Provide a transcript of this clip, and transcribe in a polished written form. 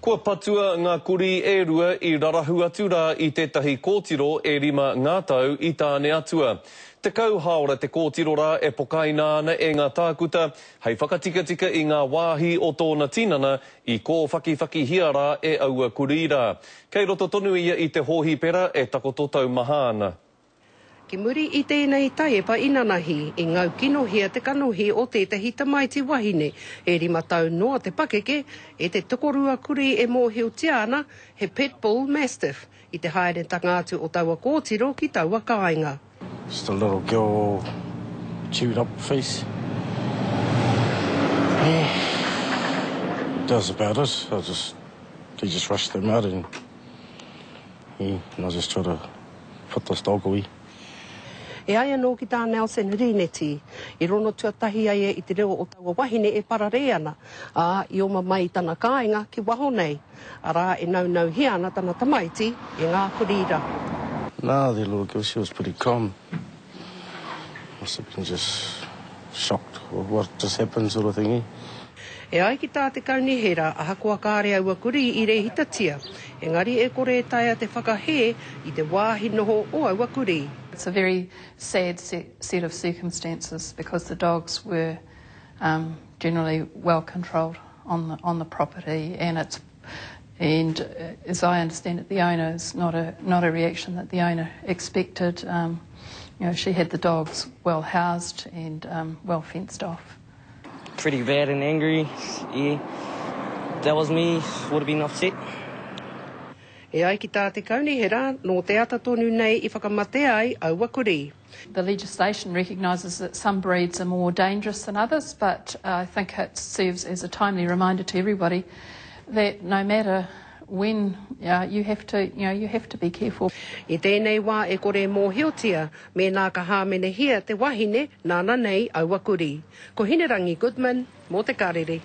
Kua patua ngā kurī e rua i rarahu atu rā i tētahi kōtiro e rima ngā tau i Tāneatua. Tekau hāora te kōtiro rā e pokaina ana e ngā tākuta hei whakatikatika i ngā wāhi o tōna tinana i kōwhakiwhakihia rā e aua kurī rā. Kei roto tonu ia i te hōhipera e takoto taumaha ana. Ki muri i tēnei taiepa inanahi, i ngaukinohia te kanohi o tētahi tamaiti wahine e rima tau noa te pakeke, e te tokorua kurī e mōhiotia ana he pit bull mastiff, i te haeretanga atu o taua kōtiro ki taua kāinga. Just a little girl chewed up face. Yeah, that was about it. I just, they just rushed them out and, yeah, and I just tried to Put this dog away. E ai anō ki tā Nelson Rineti, i rono tuatahi a ia i te reo o taua wahine e pararē ana, ā, i oma mai i tana kāinga ki waho nei, arā, e naunauhia ana tana tamaiti e ngā kurī rā. Nah, the little girl, she was pretty calm. Must have been just shocked with what just happened sort of thing, eh? E ai ki tā te kaunihera, ahakoa kāre aua kurī i rēhitatia, engari e kore e taea te whakahē i te wāhi noho o aua kurī. It's a very sad set of circumstances because the dogs were generally well controlled on the on the property and it's and as I understand it the owner is not a not a reaction that the owner expected. Um, you know, she had the dogs well housed and um, well fenced off. Pretty bad and angry, yeah. That was me, would have been upset. E ai ki tā te kaunihera, nō te ata tonu nei i whakamatea ai aua kurī. The legislation recognises that some breeds are more dangerous than others, but I think it serves as a timely reminder to everybody that no matter when uh, you have to, you know, you have to be careful. I tēnei wā e kore e mōhiotia mēnā ka hāmenehia te wahine nāna nei aua kurī. Ko Hinerangi Goodman mō Te Karere.